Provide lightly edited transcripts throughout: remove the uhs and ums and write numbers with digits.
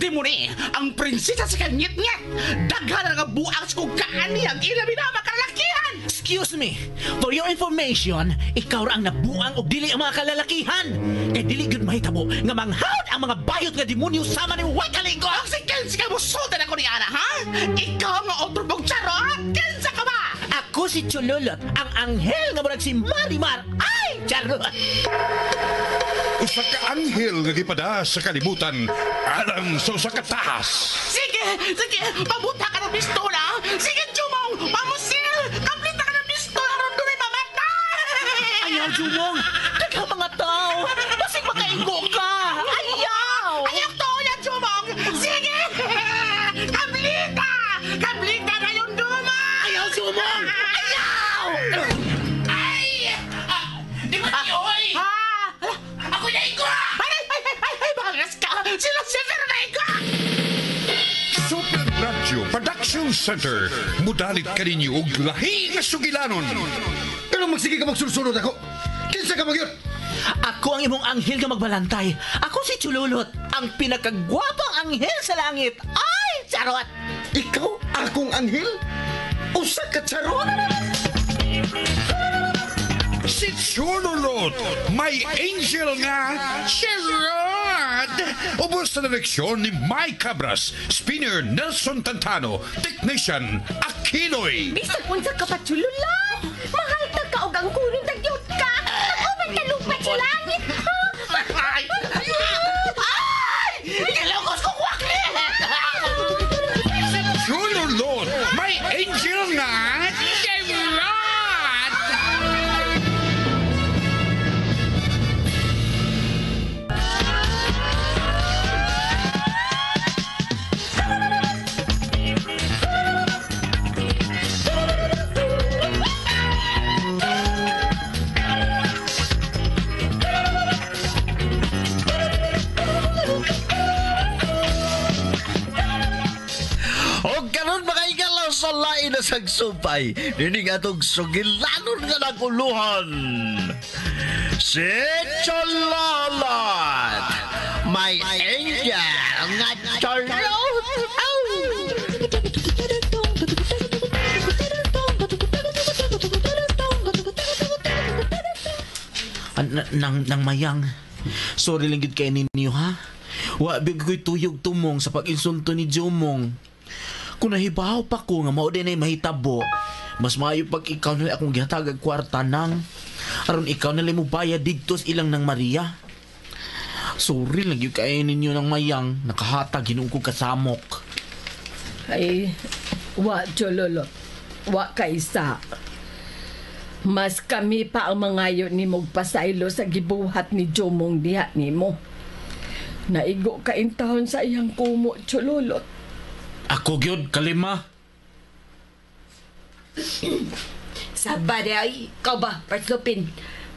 Demoni, ang prinsesa sa kanyit-nyet. Daghan nga buang sa kong kaani ang ilabi na makalakihan. Excuse me, for your information, ikaw ra ang nabuang og dili ang mga kalalakihan. Kay dili gyud mahitabo nga manghawd ang mga bayot nga demonyo sama ni way kaligo. Ang si Kensi ka musultan ako ni Ana, ha? Ikaw nga otro mong charot? Kinsa ka ba? Ako si Chululot, ang anghel nga murag si Marimar. Ay, charot! Usa ka anghel nga gipada sa kalibutan alang sa usa ka tahas. Sige, sige, pabuta ka ng pistola. Sige, Jumong, pamusil, kaplita ka ng pistola, aron doon ay mamatay. Ayaw, Jumong! Daghang mga tao! Basig makaigo ka! Ayaw! Ayaw to, yan, Jumong! Sige! Kaplita! Kaplita na yung duma! Ayaw, Jumong! Ayaw! Ay! Ah, di ba oy? Ha? Ako na igo! Ay, ay, ay, ay, ay, bangas ka! Sila Lucifer na igo! Super Radio Production Center. Mudalit kaninyo og lahi nga sugilanon. Pero magsige ka magsulsunod ako. Kinsa ka magyot? Ako ang imong anghel nga magbalantay. Ako si Chululot, ang pinakagwapang anghel sa langit. Ay, charot! Ikaw akong anghel? Usa ka charot? Si Chululot, may angel nga charot! Ubos sa direksyon ni Mike Cabras, spinner Nelson Tantano, technician Aquinoy. Bisag unsa ka pa, Chululot. Mahal ta ka og ang kuron tagyot ka. Nag-uban ta lupa sa langit. Ay! Ay! Gilokos ko kwakli! Si Chululot, may angel nga charot! O karon mga igalaw sa lain na sagsupay, nining atong sugilanon nga naguluhan. Si Chololat, may angel nga charot. Ow! Nang mayang. Sorry lang gid kay ninyo ha. Wa big ko'y tuyog tumong sa pag-insulto ni Jumong. Kung nahibaw pa ko nga mao din ay mahitabo, mas maayo pag ikaw na akong gihatag og kwarta nang aron ikaw na lang mo bayad didto sa ilang nang Maria. Sorry lang gyud kay ninyo nang mayang nakahatag hinuon ko kasamok. Ay, wa, Chololo. Wa kaysa. Mas kami pa ang mangayo ni pasaylo sa gibuhat ni Jomong diha nimo. Naigo ka intahon sa iyang kumo, Chololot. Ako gyud kalima. Saba di ay, ikaw ba, Parslopin?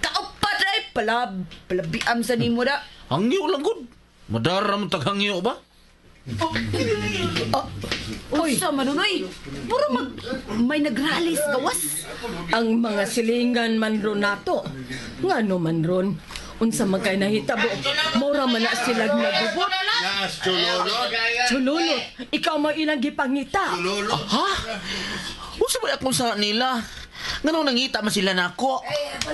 Kaupat ay, palabiam sa nimo da. Hangyo lang gud. Madara mo taghangyo ba? Uy. Unsa man unoy? Puro may nagralis gawas. Ang mga silingan man ron nato. Ngano man ron? Unsa man kay nahitabo, mura man na sila nagubot. Chululot, ikaw mo ilang gipangita. Ha? Unsa ba akong sa nila? Nganong nangita man sila nako?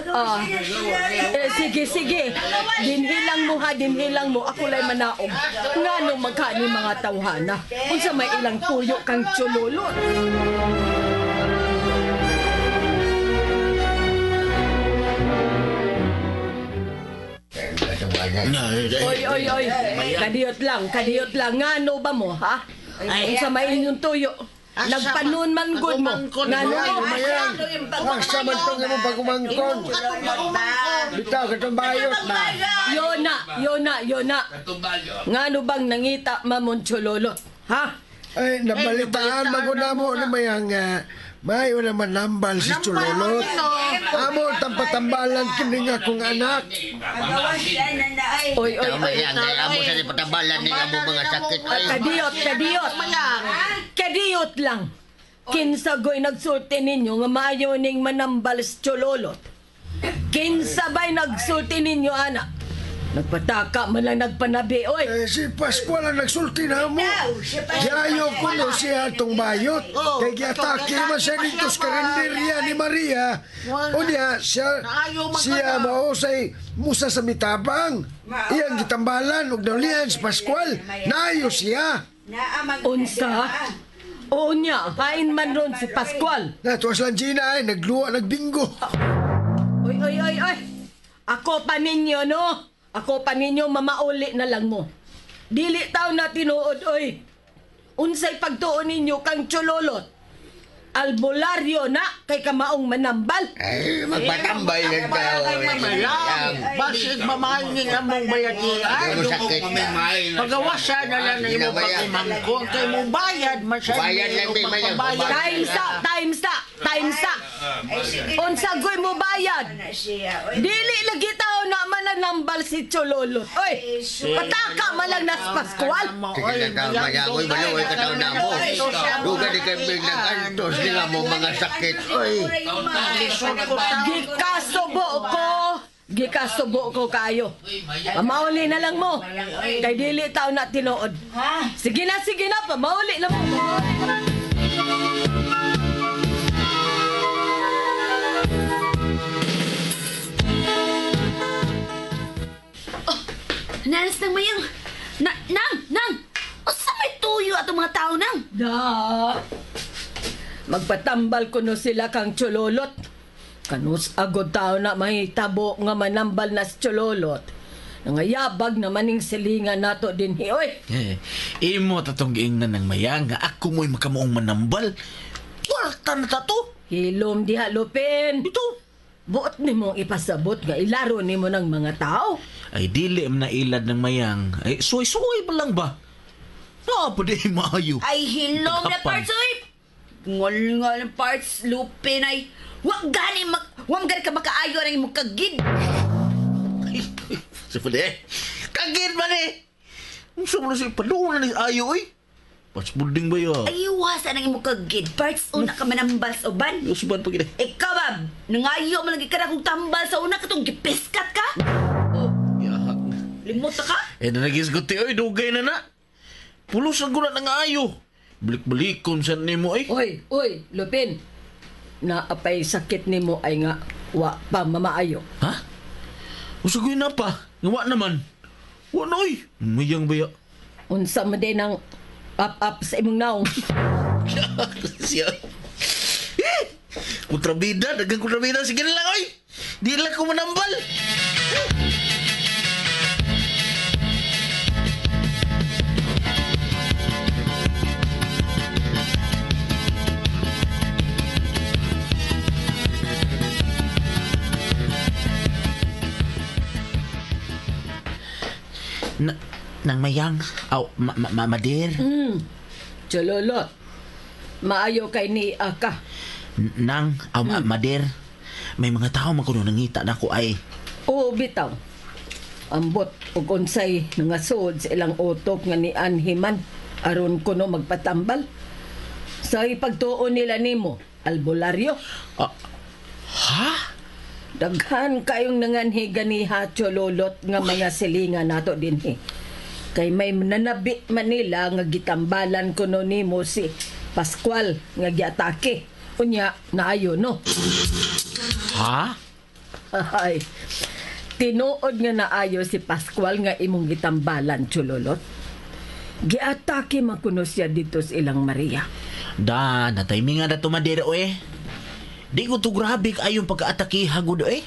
Ah, eh, sige, sige. Dinhilang mo ha, dinhilang mo. Ako lay manaog. Ngano magkani mga tawhana? Unsa may ilang tuyo kang chululot? Oy, oy, oy. Kadiyot lang, kadiyot lang. Ngano ba mo, ha? Unsa may inyong tuyo? Nagpanon man gud mo. Ngano? Asa man tong imong pagumangkon? Bitaw katong bayot ba? Yona, yona, yona. Ngano bang nangita mamon chulolot? Ha? Ay, nabalitaan man ko namo ni mayang mayo naman nambal si Chulolot. Amo tampatambalan kini nga akong anak. Oy, oy, Tama oy. yan, kaya amo sa patabalan ni amo mga sakit. Ay, Kadiyot, kadiyot. Kadiyot lang. Kinsa go'y nagsulti ninyo nga maayo ning manambal sa chulolot. Kinsa ba'y nagsulti ninyo, ana? Nagpataka man lang nagpanabi, oy. Eh, si Pascual ang nagsulti na mo. Giayo ko no siya atong bayot. Kay giatake man siya dito sa karinderya ni Maria. O niya, siya, siya mausay musa sa mitabang. Iyang gitambalan og naulian si Pascual. Naayo siya. Unsa? Oo niya, hain man ron si Pascual. Natuwas lang Gina ay nagluwa, nagbingo. Oy, oy, oy, oy. Ako pa ninyo, no? Ako pa ninyo, mamauli na lang mo. Dili taw na tinuod, oy. Unsay pagtuon ninyo kang Chololot. Albularyo na kay kamaong manambal. Ay, magpatambay lang tao. Basig mamaingin among bayatian. Ay, sakit na. Pagawasa na lang na imo pag-umangkon kay mo bayad man sa Bayad lang, di, mayang. Times sa, times sa, times sa. Unsa goy mo bayad? Dili lagi tao na mananambal si Chololot. Oy, pataka man lang nas Pascual. Sige lang tao, mayang. Uy, maluoy ka tao na mo. Duga di kay biglang antos. Di nga mo mga sakit. Uy. Gikasubo ko. Gikasubo ko kayo. Pamauli na lang mo. Kay dili tao na tinuod. Sige na, sige na. Pamauli na mo. Pamauli na mo. Nanas nang mayang. Na, nang, nang! Usa may tuyo atong mga tao nang. Da. Magpatambal kuno sila kang Chololot. Kanus agod tao na mahitabo nga manambal na si Chololot. Nangayabag naman ning silingan nato din oy. Eh, imo tatong giingnan ng mayang nga ako mo'y makamuong manambal. Kwarta na tato. Hilom diha Lupin. Ito. Buot nimo ipasabot nga ilaro nimo ng mga tao. Ay dili man na ilad ng mayang. Ay suway-suway pa lang ba? Naa pa di maayo. Ay, hilom na Pagkapan. parts, oy! Ngol-ngol ng parts, Lupin ay. Wa gani mak wa gani ka makaayo ng imong kagid. Sa pala eh. Kagid man eh. Ang sa mga siya, padoon na ni ayo eh. Pasbuding ba yun? Ay, iwasan ang imong kagid. Parts, una ka manambal sa uban. Usuban pa gina. Ikaw, bab, nangayo man lagi ka na kung tambal sa una katong gipiskat ka. Oh, limot na ka? Eh, nanagisgot oy, dugay na na. Pulos ang guna ng ayo. Balik-balikon sa nimo eh. Oy, oy, Lupin. Naapay sakit nimo ay nga wa pa mamaayo. Ha? Usagoy na pa. Ngawa naman. Wa na oy. Mayang baya. Unsa man din ang up-up sa imong naong. Siya. Eh! Kontrabida, dagang kontrabida. Sige na lang, oy! Di lang ko manambal. Na, nang mayang, aw, ma, ma, ma, madir. Chololot. Maayo kay ni Aka. Nang, aw, ma, madir. May mga tao man kuno nangita na ko ay. Oo, bitaw. Ambot og unsay nangasod sa ilang utok nga ni Anhiman aron kuno magpatambal. Sa ipagtuon nila nimo, albularyo. Ah, ha? Daghan kayong nanganhi ganiha Chololot nga mga silingan nato dinhi. Kay may nanabi Manila nga gitambalan kuno nimo si Pascual nga giatake. Unya naayo no. Ha? Ay, tinuod nga naayo si Pascual nga imong gitambalan, Chololot. Giatake man kuno siya dito sa ilang Maria. Da, na-timing nga na to madir oy. Di ko to grabe kayong pagka-atake hagod eh.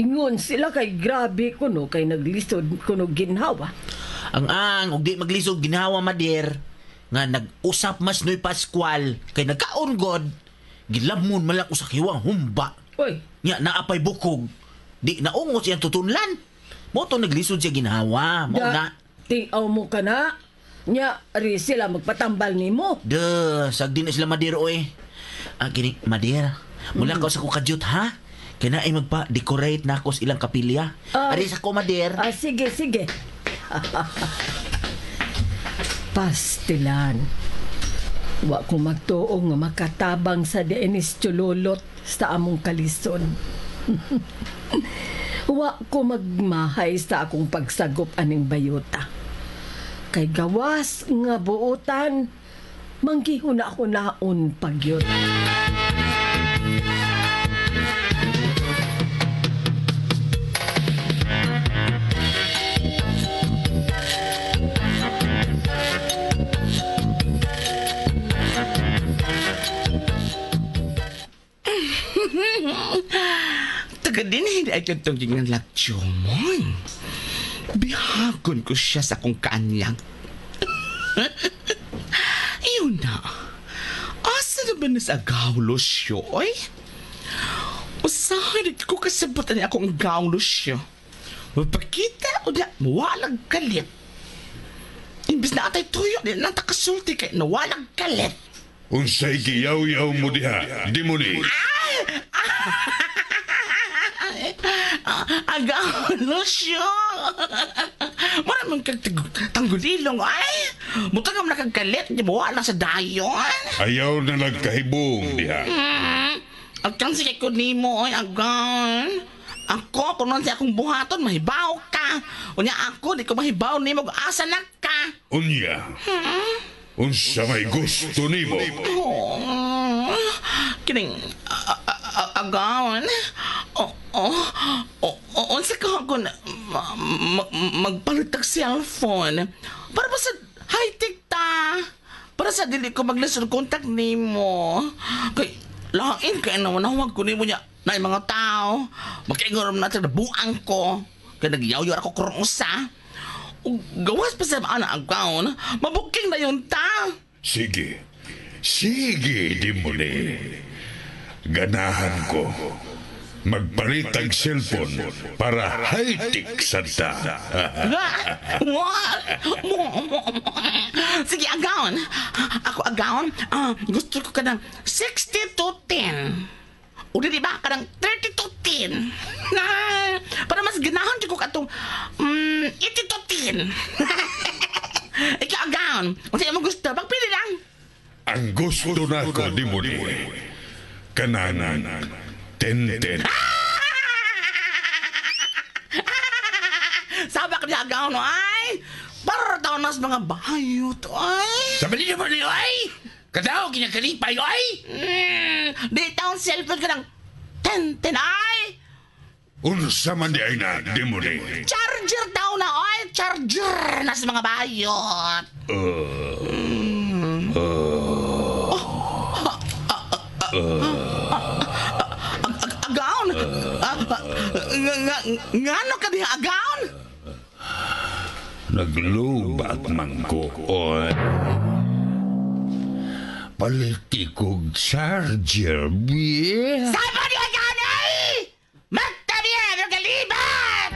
Ingon sila kay grabe kuno kay naglisod kuno ginhawa. Ang ang, og di maglisod ginhawa madir nga nag-usap mas noy Pascual kay nagkaon god gilamon man lang usa kiwang humba. Oy, Nya naapay bukog. Di naungot siyang tutunlan. Mo to naglisod siya ginhawa. Mo na. Tiaw mo ka na. Nya, ari sila magpatambal nimo. De, sagdi na sila madir oy. Ah, kini madir. Mula ka sa ko kadyot ha. Kaya na ay magpa-decorate na ako sa ilang kapilya. Ah. Ari sa ko madir. Ah, sige, sige. Pastilan. Wa ko magtuo nga makatabang sa Dennis Chololot sa among kalison. Wa ko magmahay sa akong pagsagop aning bayota. Kay gawas nga buotan, manggihuna-hunaon pagyot. Taga din hindi ay kantong gingan lakchumon. Bihagon ko siya sa akong kaanyang. Iyon na. Asa na ba na sa gawlo siyo, oy? Usahay na ko kasabutan niya akong gawlo siyo. Mapakita o na mawalang kalit. Imbis na atay tuyo, di na takasulti kay nawalang kalit. Unsay giyaw-yaw mo diha, demoni. Agaw, Lucio. Maraming kag tanggulilong, ay. Mutang na kagkalit, di mo wala sa dayon. Ayaw na nagkahibong diha. Ang kansi kay ko nimo, oy, agaw. Ako, kung nun siya akong buhaton, mahibaw ka. Unya ako, di ko mahibaw nimo, asa na ka. Unya, unsa may gusto nimo? Oh, kining, agawan. Unsa ka ako na magpalit og cellphone. Para ba sa high-tech ta? Para sa dili ko maglisod contact nimo. Kay lain kay nawag ko nimo niya na mga tao. Makaingorom na sa buang ko. Kay nagyaw-yaw ako karong usa. Ug gawas pa sa ana agawan, mabuking na yung ta. Sige. Sige, demoni. Ganahan ko magpalit ang cellphone para high-tech sa ta. Sige, agawan. Ako, agawan. Gusto ko ka ng 6210. O di ba? Kanang 3210. Para mas ganahan ko katong 8210. Ikaw, agawan. Kung sa'yo mo gusto, pagpili lang. Ang gusto na ko, di mo ni. Kanang 10-10. Sabak niya, agawan, no, ay. Para taon nas mga bayot, ay. Sabi niyo ba niyo, ay? Kadaw, kinakalipay, ay? Di taon cellphone ka ng 10-10, ay. Unsa man di ay na, di mo ni. Charger daw na, ay. Charger na sa mga bayot. Agaon! Ngano ka diha, agaon? Naglubat man ko, oy. Paliti kog charger, biye. Saan ba niyo, agaon, ay? Magtabi ang galibat!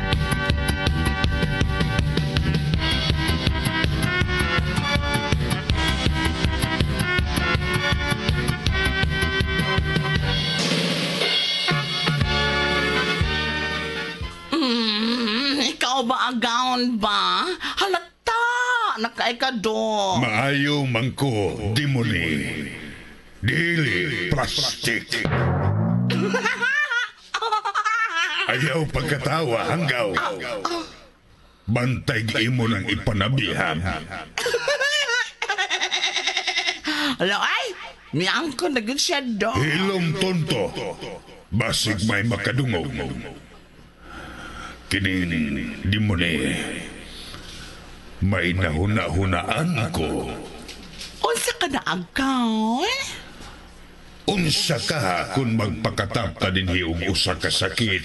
Ikaw ba, agaon ba? Halata! Nakaay ka do. Maayo man ko, demoni. Dili plastic. Ayaw pagkatawa, hanggaw. Bantay imo ng ipanabihan. Alo, ay! Miyangko na gud siya do. Hilom tonto. Basig may makadungog. Kining demoni. May nahuna-hunaan ko. Unsa ka na, agaon? Unsa ka kung magpakatap ta dinhi og usa ka sakit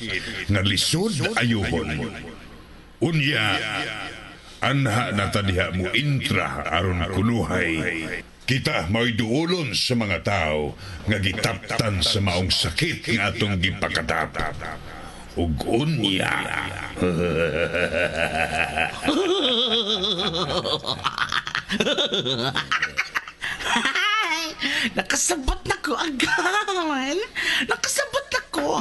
nga lisod ayuhon. Unya, anha na ta diha mo intra aron kunuhay. Kita mao'y duolon sa mga tao nga gitaptan sa maong sakit nga atong gipakatap. Ug unya. Nakasabot na ko, agawan. Nakasabot na ko.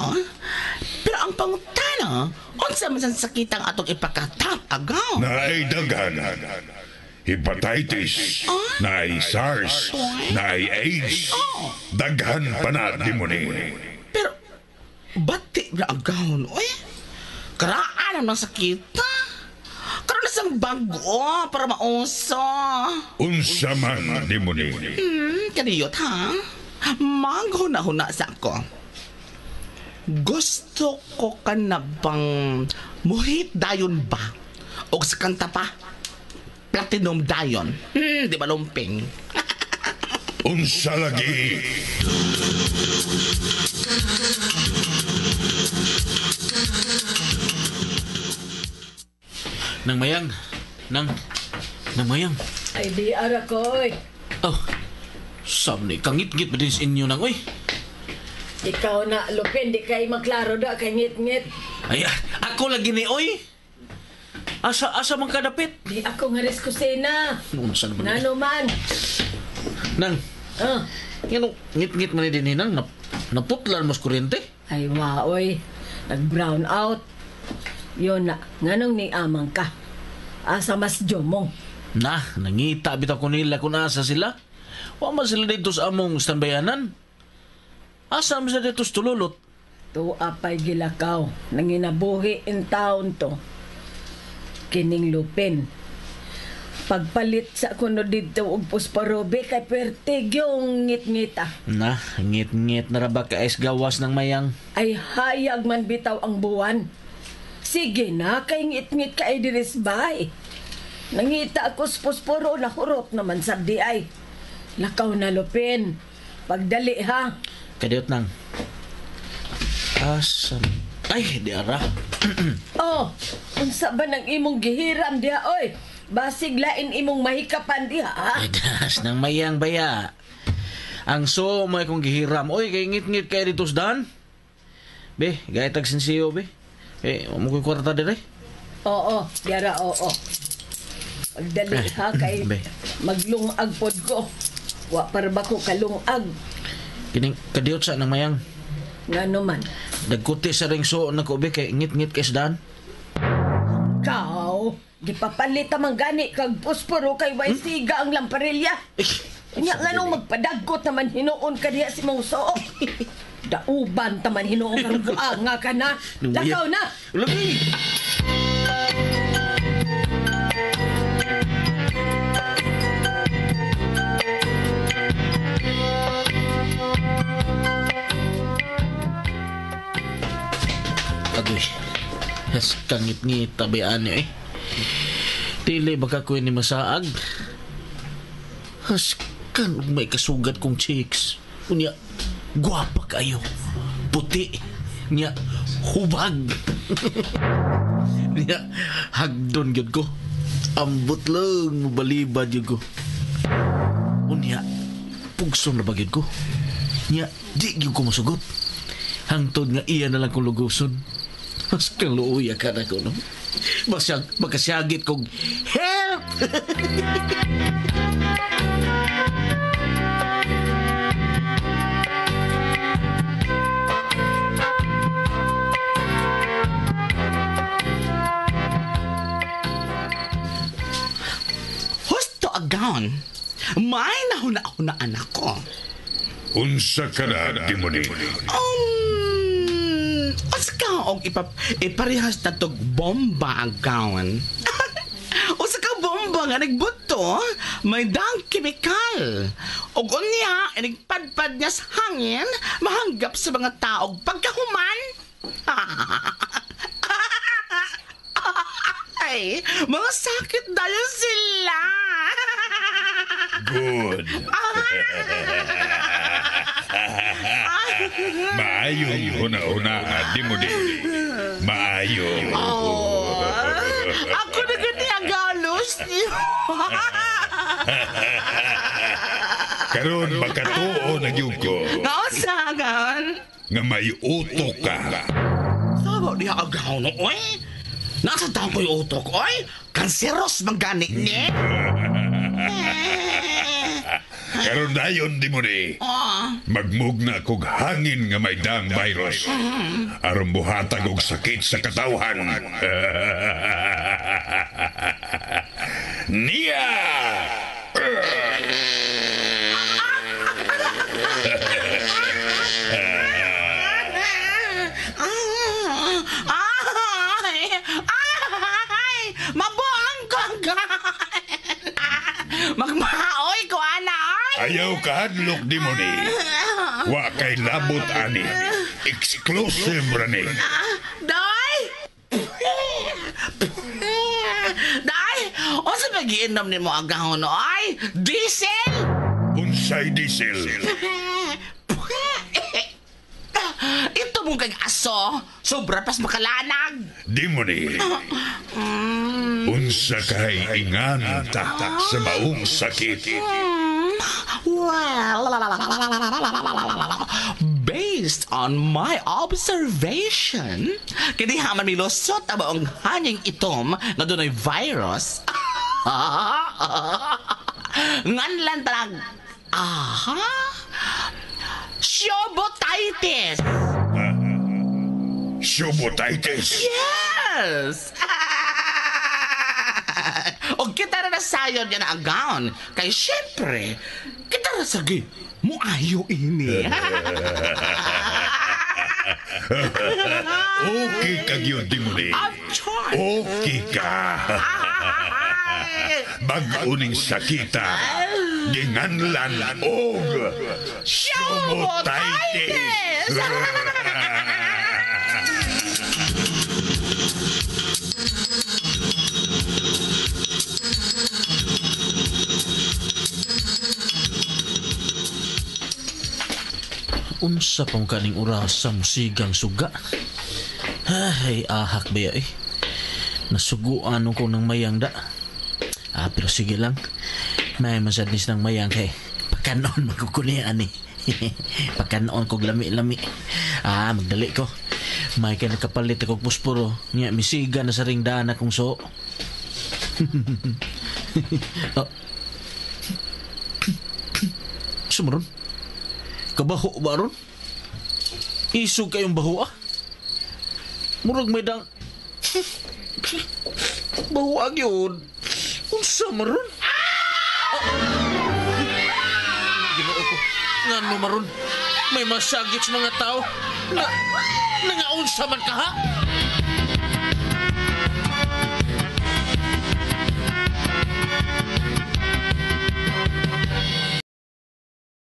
Pero ang pangutana, unsa man sa sakit ang atong ipakatap, agaw? Naay daghan. Hepatitis, naay SARS, naay AIDS. Daghan pa na, demoni. Pero, bati na agaw, oy. Karaan ang sakita. Karon na sang bago para mauso. Unsa man di mo ni. Kaniyot ha? Maghuna-huna sa ako. Gusto ko ka na bang muhit dayon ba? O sa kanta pa? Platinum dayon. Di ba lumping? Unsa lagi? Nang mayang. Nang mayang. Ay, di ara ko, oy. Oh. Sab ni kangit-ngit ba din sa inyo nang oy? Ikaw na, Lupin, di kay maklaro da, kay ngit-ngit. Ay, ako lagi ni oy. Asa man kadapit? Di ako nga res kusina. Unsa naman? Ngano man? Nang, Ah. ngano ngit-ngit man ni din nang naputlan mas kuryente. Ay, wa, oy. Nag-brown out. Yun na, nganong ni amang ka? Asa mas jomong. Na, nangita bitaw ko nila kung asa sila. Wa man sila dito sa among standbayanan. Asa man sila dito sa tululot? Tuwa pa'y gilakaw, nanginabuhi in town to. Kining Lupin. Pagpalit sa kuno dito og pusparobe kay pertig yung ngit-ngita. Na, ngit-ngit na ra ba ka es gawas ng mayang? Ay hayag man bitaw ang buwan. Sige na, kay ngit-ngit ka ay diris bay. Nangita ako sa posporo na hurot naman sa di ay. Lakaw na Lupin. Pagdali ha. Kadiyot nang. Asa? Ay, di ara. Oh, unsa ba nang imong gihiram diha oy? Basig lain imong mahikapan diha ha? Ay, das nang mayang baya. Ang so may kong gihiram. Oy, kay ngit-ngit kay dito sa daan. Be, gaya tag sinsiyo, be. Eh, mo ko'y kwarta dire. Oo, diara oo. Pagdali ha kay Be. maglungag pod ko. Wa para ba ko kalungag? Kining kadiyot sa nang mayang. Ngano man? Nagkuti sa ring so na ko, be, kay ngit-ngit kay sa daan. Kaw, gipapalit man gani kag posporo kay way siga ang lamparilya. Eh, Nya nganong magpadagkot naman hinuon ka diha si mong soo. Dauban taman hinuon karon buanga ka na. Lakaw na. Lagi. Agoy. Has kangit-ngit tabi ani eh. Dili baka ko ni masaag. Has kan may kasugat kong chicks. Unya, guwapa kayo. Puti. Nya, hubag. Nya, hagdon gyud ko. Ambot lang, mobalibad gyud ko. Unya, pugson na ba gyud ko? Nya, di gyud ko masugot. Hangtod nga iya na lang kong luguson. Mas kang luuya ka na ko, no? Magkasyagit kong, help! Husto agaon. May nahuna-hunaan ako. Unsa ka na, Dimoni? Unsa ka og iparehas na tog bomba ang gown? Unsa ka bomba nga nagbuto, may dang kemikal. Og unya, inigpadpad niya sa hangin, mahanggap sa mga taog pagkahuman. Ay, mga sakit dahil sila. Good. Maayong huna-huna, Dimoni. Maayo. Oh, ako na gani ang galos niyo. Karon makatuo na gyud ko Nausa, gan. nga may utok ka. Sabo diha agaw no, oy. Nasa taon ko yung utok, oy. Kanseros man gani ni. Karon dayon Dimoni. Ah. Magmugna kog hangin nga may dang virus. Aron buhatag og sakit sa katawhan. Niya! Ay, Ayaw kahadlok demoni. Wa kay labot ani. Exclusive ra ni. Day! Day! Unsa ba giinom nimo agahon ay? Diesel? Unsay diesel? Ito mong kag aso, sobra pas makalanag. Demoni. Unsa kay inganta sa maong sakit? Well, based on my observation, kini haman mi lusot ang maong hanying itom nga dunay virus. Nganlan talag. Aha. Shobotitis. Shobotitis. Yes! O kita na nasayon yan ang gown. Kay syempre, kita na sagi, muayo ini. Okay ka gyud demoni. Okay ka. Bag-uning sakita, ginganlan og shobotitis. Unsa pa mo kaning orasa musigang suga? Ay, ahak ba ya eh. Nasuguan ko ng mayang da. Ah, pero sige lang. May masadnis ng mayang kay pagkanoon magkukunian eh. Pagkanoon kog lami-lami. Ah, magdali ko. May kay nakapalit ako pusporo. Nya, misiga na sa ringdaan akong so. Oh. Sumaron? Kabaho ba ron? Isog kayong baho ah? Murag may dang... Baho ag yun. Unsa maron? Ah! Ginoo ko. Ngano maron? May masagit sa mga tao. Na, nangaunsa man ka ha?